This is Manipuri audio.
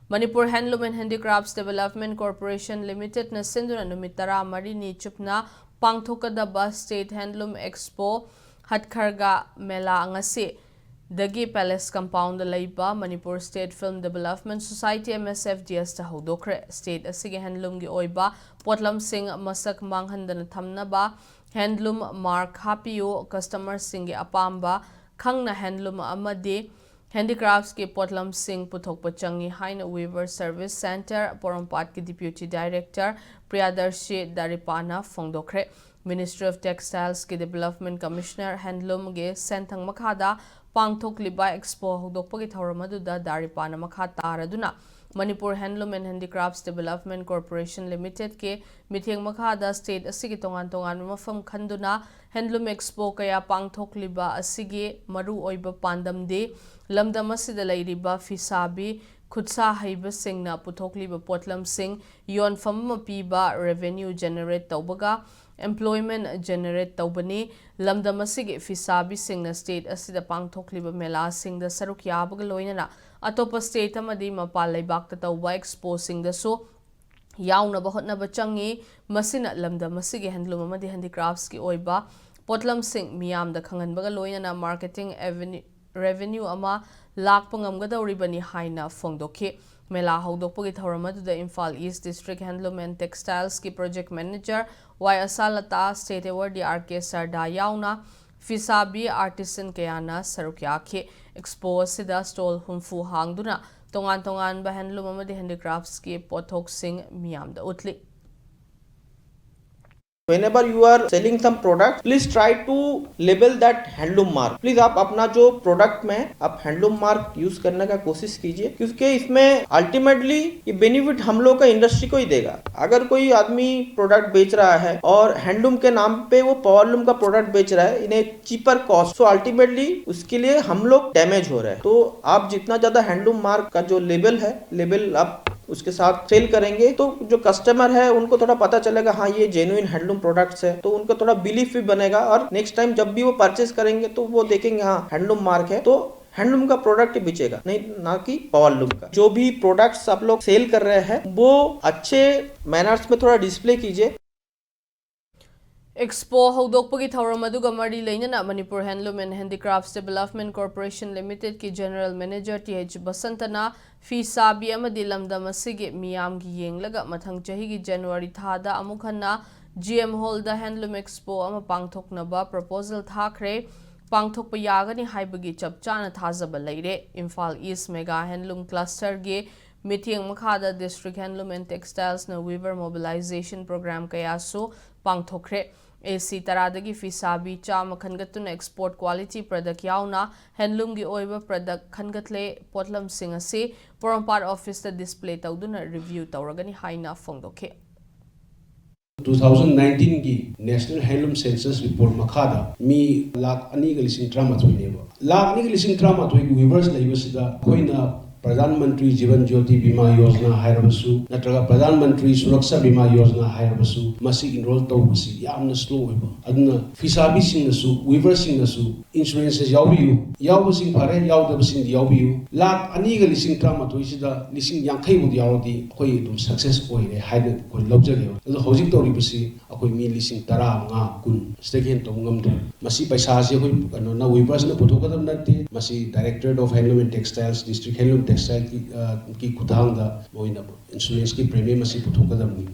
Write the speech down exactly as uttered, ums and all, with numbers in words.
Manipur Handloom and Handicrafts Development Corporation Limitedꯅ ꯁꯤꯟꯗꯨꯅ ꯅꯨꯃꯤꯠ ꯇꯔꯥꯃꯔꯤꯅꯤ ꯆꯨꯞꯅ ꯄꯥꯡꯊꯣꯛꯀꯗꯕ State Handloom Expo ꯍꯠꯈꯔꯒꯥ ꯃꯦꯂꯥ ꯉꯁꯤ ꯗꯒꯤ Palace Compoundꯗ ꯂꯩꯕ Manipur State Film Development Society, M S F D S ꯇ ꯍꯧꯗꯣꯛꯈ꯭ꯔꯦ꯫ State ꯑꯁꯤꯒꯤ handloomꯒꯤ ꯑꯣꯏꯕ ꯄꯣꯠꯂꯝꯁꯤꯡ ꯃꯁꯛ ꯃꯥꯡꯍꯟꯗꯅ ꯊꯝꯅꯕ handloom mark ꯍꯥꯞꯄꯤꯌꯨ, customerꯁꯤꯡꯒꯤ ꯑꯄꯥꯝꯕ ꯈꯪꯅ handloom ꯑꯃꯗꯤ handicraftsꯀꯤ ꯄꯣꯠꯂꯝꯁꯤꯡ ꯄꯨꯊꯣꯛꯄ ꯆꯪꯏ ꯍꯥꯏꯅ Weaver Service Centre ꯄꯣꯔꯣꯝꯄꯥꯠꯀꯤ Deputy Director ꯄ꯭ꯔꯤꯌꯥꯗꯔꯁꯤ ꯗꯥꯔꯤꯄꯥꯅ ꯐꯣꯡꯗꯣꯛꯈ꯭ꯔꯦ꯫ Ministry of Textilesꯀꯤ Development Commissioner handloomꯒꯤ ꯁꯦꯟꯊꯪ ꯃꯈꯥꯗ ꯄꯥꯡꯊꯣꯛꯂꯤꯕ expo ꯍꯧꯗꯣꯛꯄꯒꯤ ꯊꯧꯔꯝ ꯑꯗꯨꯗ ꯗꯥꯔꯤꯄꯥꯅ ꯃꯈꯥ ꯇꯥꯔꯗꯨꯅ Manipur Handloom and Handicrafts Development Corporation Limitedꯀꯤ ꯃꯤꯠꯌꯦꯡ ꯃꯈꯥꯗ state ꯑꯁꯤꯒꯤ ꯇꯣꯉꯥꯟ ꯇꯣꯉꯥꯟꯕ ꯃꯐꯝ ꯈꯟꯗꯨꯅ handloom expo ꯀꯌꯥ ꯄꯥꯡꯊꯣꯛꯂꯤꯕ ꯑꯁꯤꯒꯤ ꯃꯔꯨ ꯑꯣꯏꯕ ꯄꯥꯟꯗꯝꯗꯤ ꯂꯝꯗꯝ ꯑꯁꯤꯗ ꯂꯩꯔꯤꯕ ꯐꯤꯁꯥꯕꯤ, ꯈꯨꯠꯁꯥ ꯍꯩꯕꯁꯤꯡꯅ ꯄꯨꯊꯣꯛꯂꯤꯕ ꯄꯣꯠꯂꯝꯁꯤꯡ ꯌꯣꯟꯐꯝ ꯑꯃ ꯄꯤꯕ, revenue generate ꯇꯧꯕꯒ employment generate ꯇꯧꯕꯅꯤ꯫ ꯂꯝꯗꯝ ꯑꯁꯤꯒꯤ ꯐꯤꯁꯥꯕꯤꯁꯤꯡꯅ state ꯑꯁꯤꯗ ꯄꯥꯡꯊꯣꯛꯂꯤꯕ ꯃꯦꯂꯥꯁꯤꯡꯗ ꯁꯔꯨꯛ ꯌꯥꯕꯒ ꯂꯣꯏꯅꯅ ꯑꯇꯣꯞꯄ state ꯑꯃꯗꯤ ꯃꯄꯥꯟ ꯂꯩꯕꯥꯛꯇ ꯇꯧꯕ expoꯁꯤꯡꯗꯁꯨ ꯌꯥꯎꯅꯕ ꯍꯣꯠꯅꯕ ꯆꯪꯏ꯫ ꯃꯁꯤꯅ ꯂꯝꯗꯝ ꯑꯁꯤꯒꯤ handloom ꯑꯃꯗꯤ handicraftsꯀꯤ ꯑꯣꯏꯕ ꯄꯣꯠꯂꯝꯁꯤꯡ ꯃꯤꯌꯥꯝꯗ ꯈꯪꯍꯟꯕꯒ ꯂꯣꯏꯅꯅ marketing avenue, revenue ꯑꯃ ꯂꯥꯛꯄ ꯉꯝꯒꯗꯧꯔꯤꯕꯅꯤ ꯍꯥꯏꯅ ꯐꯣꯡꯗꯣꯛꯈꯤ꯫ ꯃꯦꯂꯥ ꯍꯧꯗꯣꯛꯄꯒꯤ ꯊꯧꯔꯝ ꯑꯗꯨꯗ Imphal East District Handloom and Textilesꯀꯤ Project Manager Y ꯑꯁꯥꯂꯇꯥ, State Awardee R K ꯁꯔꯗꯥ ꯌꯥꯎꯅ ꯐꯤꯁꯥꯕꯤ, artisan ꯀꯌꯥꯅ ꯁꯔꯨꯛ ꯌꯥꯈꯤ꯫ Expo ꯑꯁꯤꯗ stall ꯍꯨꯝꯐꯨ ꯍꯥꯡꯗꯨꯅ ꯇꯣꯉꯥꯟ ꯇꯣꯉꯥꯟꯕ handloom ꯑꯃꯗꯤ handicraftsꯀꯤ ꯄꯣꯠꯊꯣꯛꯁꯤꯡ ꯃꯤꯌꯥꯝꯗ ꯎꯠꯂꯤ꯫ Whenever you are selling some product, please try to label that handloom mark. Please आप अपना जो product में आप handloom mark use करने का कोशिश कीजिए, क्योंकि इसमें ultimately ये benefit हम लोग का industry को ही देगा। अगर कोई आदमी product बेच रहा है और handloom के नाम पे वो powerloom का product बेच रहा है in a cheaper cost, so ultimately उसके लिए हम लोग damage हो रहे हैं। तो आप जितना ज्यादा handloom mark का जो label है, label आप उसके साथ sell करेंगे तो जो customer है उनको थोड़ा पता चलेगा, हाँ, ये genuine handloom products है, तो उनको थोड़ा belief भी बनेगा और next time जब भी वो purchase करेंगे तो वो देखेंगे, हाँ, handloom mark है। तो हैंडलूम का प्रोडक्ट बिचेगा, नहीं, ना कि पावरलूम का। जो भी प्रोडक्ट्स आप लोग सेल कर रहे हैं, वो अच्छे मैनर्स में थोड़ा डिस्प्ले कीजिए। ꯑꯦꯛꯁꯄꯣ ꯍꯧꯗꯣꯛꯄꯒꯤ ꯊꯧꯔꯝ ꯑꯗꯨꯒ ꯃꯔꯤ ꯂꯩꯅꯅ Manipur handloom and handicrafts development corporation ꯂꯤꯃꯤꯇꯦꯗꯀꯤ ꯖꯦꯅꯔꯦꯜ ꯃꯦꯅꯦꯖꯔ ꯇꯤ ꯑꯩꯆ ꯕꯁꯟꯇꯅ ꯐꯤ ꯁꯥꯕꯤ ꯑꯃꯗꯤ ꯂꯝꯗꯝ ꯑꯁꯤꯒꯤ ꯃꯤꯌꯥꯝꯒꯤ ꯌꯦꯡꯂꯒ ꯃꯊꯪ ꯆꯍꯤꯒꯤ ꯖꯅꯋꯥꯔꯤ ꯊꯥꯗ ꯑꯃꯨꯛ ꯍꯟꯅ ꯖꯤ ꯑꯦꯝ ꯍꯣꯜꯗ ꯍꯦꯟꯂꯨꯝ ꯑꯦꯛꯁꯄꯣ ꯑꯃ ꯄꯥꯡꯊꯣꯛꯅꯕ ꯄ꯭ꯔꯣꯄꯣꯖꯦꯜ ꯊꯥꯈ꯭ꯔꯦ꯫ ꯄꯥꯡꯊꯣꯛꯄ ꯌꯥꯒꯅꯤ ꯍꯥꯏꯕꯒꯤ ꯆꯞ ꯆꯥꯅ ꯊꯥꯖꯕ ꯂꯩꯔꯦ꯫ ꯏꯝꯐꯥꯜ ꯏꯁ ꯃꯦꯒꯥ ꯍꯦꯟꯂꯨꯝ ꯀ꯭ꯂꯁꯇꯔꯒꯤ ꯃꯤꯠꯌꯦꯡ ꯃꯈꯥꯗ ꯗꯤꯁꯇ꯭ꯔꯤꯛ ꯍꯦꯟꯂꯨꯝ ꯑꯦꯟ ꯇꯦꯛꯁꯇꯥꯏꯜꯁꯅ ꯋꯤꯚꯔ ꯃꯣꯕꯤꯂꯥꯏꯖꯦꯁꯟ ꯄ꯭ꯔꯣꯒ꯭ꯔꯥꯝ ꯀꯌꯥꯁꯨ ꯄꯥꯡꯊꯣꯛꯈ꯭ꯔꯦ꯫ ꯑꯦ ꯁꯤ ꯇꯔꯥꯗꯒꯤ ꯐꯤꯁꯥꯕꯤ ꯆꯥꯝꯃ ꯈꯟꯒꯠꯇꯨꯅ ꯑꯦꯛꯁꯄꯣꯔꯠ ꯀ꯭ꯋꯥꯂꯤꯇꯤ ꯄ꯭ꯔꯗꯛ ꯌꯥꯎꯅ ꯍꯦꯟꯂꯨꯝꯒꯤ ꯑꯣꯏꯕ ꯄ꯭ꯔꯗꯛ ꯈꯟꯒꯠꯂꯦ꯫ ꯄꯣꯠꯂꯝꯁꯤꯡ ꯑꯁꯤ ꯄꯣꯔꯣꯝꯄꯥꯠ ꯑꯣꯐꯤꯁꯇ ꯗꯤꯁꯄ꯭ꯂꯦ ꯇꯧꯗꯨꯅ ꯔꯤꯚ꯭ꯌꯨ ꯇꯧꯔꯒꯅꯤ ꯍꯥꯏꯅ ꯐꯣꯡꯗꯣꯛꯈꯤ꯫ ꯇꯨ ꯊꯥꯎꯖꯟ ꯅꯥꯏꯟꯇꯤꯟꯒꯤ ꯅꯦꯁꯅꯦꯜ ꯍꯦꯟꯂꯨꯝ ꯁꯦꯟꯁꯁ ꯔꯤꯄꯣꯔꯠ ꯃꯈꯥꯗ ꯃꯤ ꯂꯥꯈ ꯑꯅꯤꯒ ꯂꯤꯁꯤꯡ ꯇꯔꯥꯃꯥꯊꯣꯏꯅꯦꯕ꯫ ꯂꯥꯈ ꯑꯅꯤꯒ ꯂꯤꯁꯤꯡ ꯇꯔꯥꯃꯥꯊꯣꯏꯒꯤ ꯋꯤꯚꯔꯁ ꯂꯩꯕꯁꯤꯗ ꯑꯩꯈꯣꯏꯅ ꯄ꯭ꯔꯙꯥꯟ ꯃꯟꯇ꯭ꯔꯤ ꯖꯤꯕꯟ ꯖ꯭ꯌꯣꯇꯤ ꯕꯤꯃꯥ ꯌꯣꯖꯅꯥ ꯍꯥꯏꯔꯕꯁꯨ ꯅꯠꯇ꯭ꯔꯒ ꯄ꯭ꯔꯙꯥꯟ ꯃꯟꯇ꯭ꯔꯤ ꯁꯨꯔꯛꯁꯥ ꯕꯤꯃꯥ ꯌꯣꯖꯅꯥ ꯍꯥꯏꯔꯕꯁꯨ ꯃꯁꯤ ꯏꯟꯔꯣꯜ ꯇꯧꯕꯁꯤ ꯌꯥꯝꯅ ꯁ꯭ꯂꯣ ꯑꯣꯏꯕ꯫ ꯑꯗꯨꯅ ꯐꯤꯁꯥꯕꯤꯁꯤꯡꯅꯁꯨ, ꯋꯤꯚꯔꯁꯤꯡꯅꯁꯨ ꯏꯟꯁꯨꯔꯦꯟꯁꯁꯦ ꯌꯥꯎꯕꯤꯌꯨ, ꯌꯥꯎꯕꯁꯤꯡ ꯐꯔꯦ, ꯌꯥꯎꯗꯕꯁꯤꯡꯗꯤ ꯌꯥꯎꯕꯤꯌꯨ꯫ ꯂꯥꯈ ꯑꯅꯤꯒ ꯂꯤꯁꯤꯡ ꯇꯔꯥꯃꯥꯊꯣꯏꯁꯤꯗ ꯂꯤꯁꯤꯡ ꯌꯥꯡꯈꯩꯃꯨꯛ ꯌꯥꯎꯔꯗꯤ ꯑꯩꯈꯣꯏ ꯑꯗꯨꯝ ꯁꯛꯁꯦꯁ ꯑꯣꯏꯔꯦ ꯍꯥꯏꯅ ꯑꯩꯈꯣꯏ ꯂꯧꯖꯒꯦꯕ꯫ ꯑꯗꯣ ꯍꯧꯖꯤꯛ ꯇꯧꯔꯤꯕꯁꯤ ꯑꯩꯈꯣꯏ ꯃꯤ ꯂꯤꯁꯤꯡ ꯇꯔꯥꯃꯉꯥ, ꯀꯨꯟ, ꯁꯤꯗꯒꯤ ꯍꯦꯟꯅ ꯇꯧꯕ ꯉꯝꯗ꯭ꯔꯦ꯫ ꯃꯁꯤ ꯄꯩꯁꯥꯁꯤ ꯑꯩꯈꯣꯏ ꯀꯩꯅꯣꯅ, ꯋꯤꯚꯔꯁꯅ ꯄꯨꯊꯣꯛꯀꯗꯕ ꯅꯠꯇꯦ, ꯃꯁꯤ Directorate of Handloom and Textiles, District Handloom Textile ꯀꯤ, ꯑ, ꯀꯤ ꯈꯨꯠꯊꯥꯡꯗ ꯃꯣꯏꯅ ꯏꯟꯁꯨꯔꯦꯟꯁꯀꯤ ꯄ꯭ꯔꯤꯃꯤꯌꯝ ꯑꯁꯤ ꯄꯨꯊꯣꯛꯀꯗꯕꯅꯤ꯫